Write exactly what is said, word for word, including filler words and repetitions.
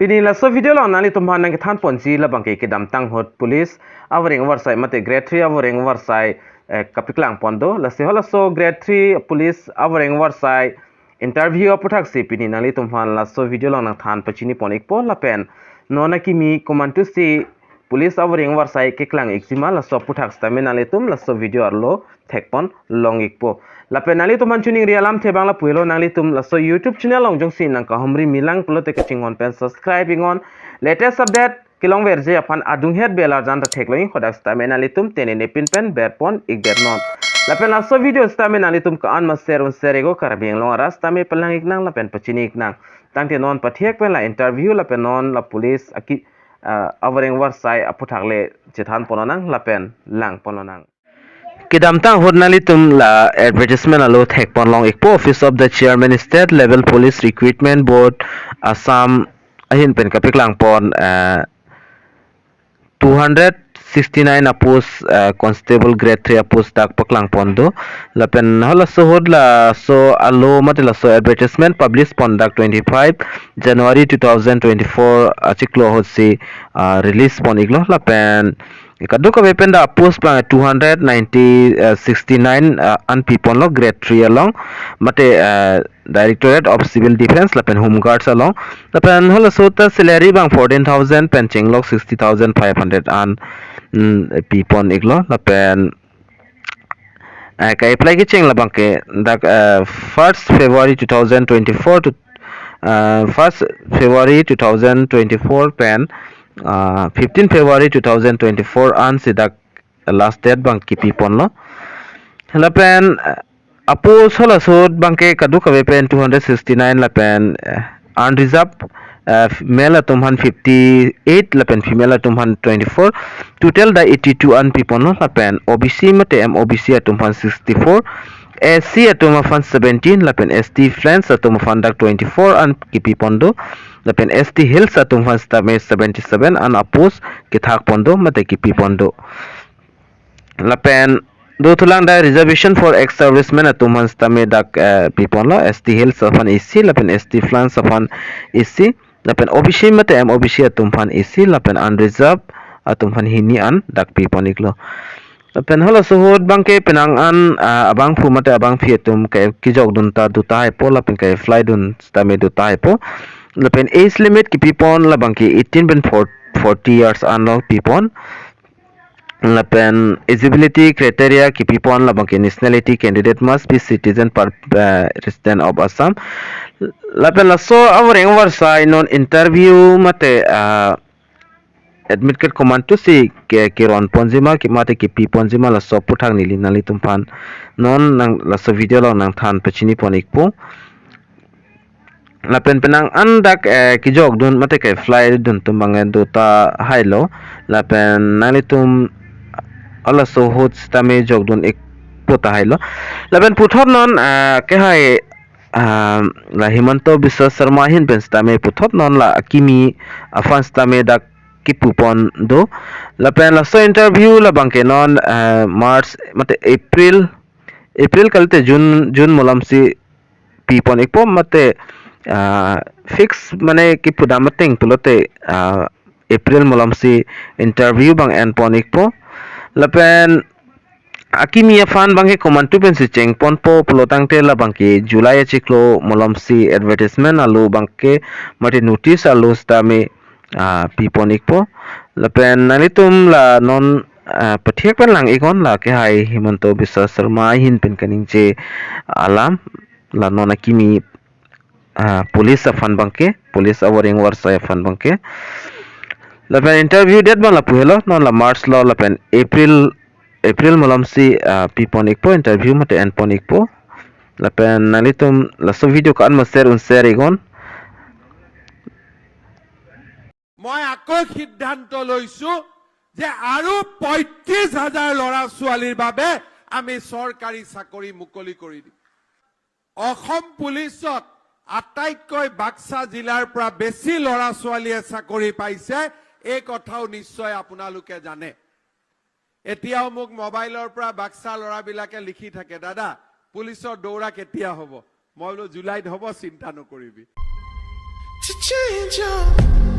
Pini laso video along nanglitum aphan nangkethan ponji labangke kedamtang ahut police avoreng avarsai mate grade three avoreng avarsai, eh, kapeklang pon do. Lasi halaso grade three police avoreng avarsai interview aputhak si pini nanglitum aphan laso video along nangthan pachini pon ikpo lapen non akimi komantu si police avoreng avarsai keklang ikjima laso aputhak sitame nanglitum laso video arlo thek pon long ikpo. Lapen nanglitum aphan choningri alamthe abang lapu helo, nanglitum laso YouTube channel along jongsi nangkahumri milang pulote kachinghon pen subscribe iknon. Latest update kelongverji aphan adunghet bell arjan ta theklong ik, hadak sitame nanglitum tenene pin pen ber pon ik det non. Lapen laso video sitame nanglitum ko-an ma share un share iknon, Karbi Anglong arat sitame palang iknang lapen pachini iknang. Tangte non pathek pen la interview lapen non la police aki, ah, avoreng avarsai aputhak le chethan pon lonang lapen lang pon lonang. Kedamtang ahut nanglitum la advertisement alo thek pon long ikpo, Office of the Chairman, State Level Police Recruitment Board, Assam ahin pen kapeklang pon, eh, two hundred sixty-nine a post, eh, constable grade three a post dak paklang pon do. Lapen halaso ahut laso alo mate laso advertisement publish pon dak twenty-five January two thousand twenty-four achiklo ahut si, ah, release pon iklo. Lapen kadokave pen dak post plang two hundred ninety, eh, sixty-nine, eh, an pi ponlo grade three along mate, eh, Directorate of Civil Defence lapen Home Guards along. Lapen halaso ta salary abang fourteen thousand pen chenglok sixty thousand five hundred an, mm, pi pon iklo. Lapen, eh, ka-apply kecheng labangke dak, eh, first February two thousand twenty-four to, eh, first February two thousand twenty-four pen, eh, fifteen February two thousand twenty-four an si dak last date abang kipi ponlo. Lapen, eh, a post halaso ahut abangke kadokave pen two hundred sixty-nine lapen, eh, unreserved, eh, male atum aphan fifty-eight lapen female atum aphan twenty-four, total dak eighty-two an pi ponlo. Lapen O B C mate M O B C atum aphan sixty-four, S C atum aphan seventeen lapen S T Plains atum aphan dak twenty-four an kipi pon do. Lapen S T Hills atum aphan sitame seventy-seven an a post kethak pon do mate kipi pon do. Lapen dothulang dak reservation for ex-servicemen atum aphan sitame dak, eh, pi ponlo, S T Hills aphan isi lapen S T Plains aphan isi lapen O B C mate M O B C atum aphan isi lapen unreserved atum aphan hini an dak pi pon iklo. Lapen halaso ahut abangke penang an, ah, abangphu mate abangphi atum ke kijok dun ta do tahai po lapen ke-apply dun sitame do tahai po. Lapen age limit kipi pon labangke eighteen pen for-, forty years anlo pi pon. Lapen eligibility criteria kipi pon labangke nationality candidate must be citizen per, eh, resident of Assam. Lapen laso avoreng avarsai non interview mate, ah, admit card komantu si ke, keron ponjima ke mate kipi ponjima laso aputhak neli nanglitum aphan non nang laso video along nangthan pachini pon ikpo. Lapen penang an dak, eh, kijok dun mate ke-apply dun atum abang do tahai lo. Lapen nanglitum halaso ahut sitame jok dun ikpo tahai lo. Lapen puthot non, eh, kehai, eh, la Himanta Biswa Sarma ahin pen sitame puthot non la akimi aphan sitame dak kipu pon do. Lapen laso interview labangke non, eh, March mate April, April kalite June, June malom si pi pon ikpo mate, ah, fix mane kipu dam ateng pulote, ah, April malom si interview abang en pon ikpo. Lapen akimi aphan abangke komantu pensi cheng ponpo pulo tangte labangke July achiklo malom si advertisement alo abangke mate notice alo sitame, ah, pi pon ikpo. Lapen nanglitum la non, ah, pathek pen lang iknon la kehai Himanta Biswa Sarma ahin pen kaningje alam la non akimi, ah, police aphan abangke, police avoreng avarsai aphan abangke. Lapen interview date abang lapu helo, non la March lo lapen April, April malom si, ah, pi pon ikpo interview mate en pon ikpo. Lapen nanglitum laso video ko-an ma share un share iknon. মই আকৌ সিদ্ধান্ত লৈছো যে আৰু পঁয়ত্ৰিশ হাজাৰ ল'ৰা ছোৱালীৰ বাবে আমি চৰকাৰী চাকৰি মুকলি কৰি দিম। অসম পুলিচত আটাইতকৈ বাক্সা জিলাৰ পৰা বেছি ল'ৰা ছোৱালীয়ে চাকৰি পাইছে, এই কথাও নিশ্চয় আপোনালোকে জানে। এতিয়াও মোক মোবাইলৰ পৰা বাক্সা ল'ৰাবিলাকে লিখি থাকে, "দাদা, পুলিচৰ দৌৰা কেতিয়া হ'ব?" মই বোলো, "জুলাইত হ'ব, চিন্তা নকৰিবি।" To change your